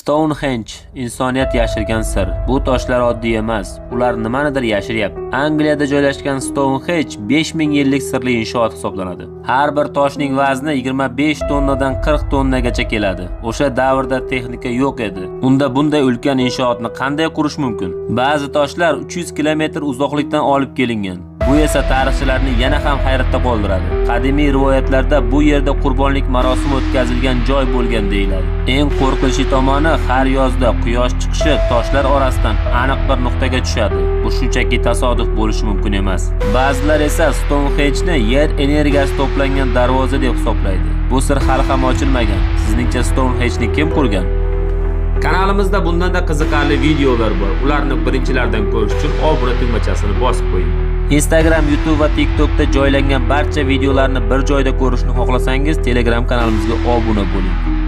Stonehenge – insoniyat yashirgan sir. Bu toshlar oddiy emas. Ular nimanidir yashiryapti. Angliyada joylashgan Stonehenge 5000 yillik sirli inshoot hisoblanadi. Har bir toshning vazni 25 tonnadan 40 tonnagacha keladi. O'sha davrda texnika yo'q edi. Unda bunday ulkan inshootni qanday qurish mumkin? Ba'zi toshlar 300 kilometr uzoqlikdan olib kelingan. Bu esa tarixchilarni yana ham hayratda qoldiradi. Qadimiy rivoyatlarda bu yerda qurbonlik marosimi o'tkazilgan joy bo'lgan deyiladi. Eng qo'rqinchli tomoni, har yozda quyosh chiqishi toshlar orasidan aniq bir nuqtaga tushadi. Bu shunchaki tasodif bo'lishi mumkin emas. Ba'zilar esa Stonehengeni yer energiyasi to'plangan darvoza deb hisoblaydi. Bu sir hali ham ochilmagan. Sizningcha, Stonehengeni kim qurgan? Kanalimizda bundan-da qiziqarli videolar bor. Ularni birinchilardan ko'rish uchun obuna tugmachasini bosib qo'ying. Instagram, YouTube va TikTokda joylangan barcha videolarni bir joyda ko'rishni xohlasangiz, Telegram kanalimizga obuna bo'ling.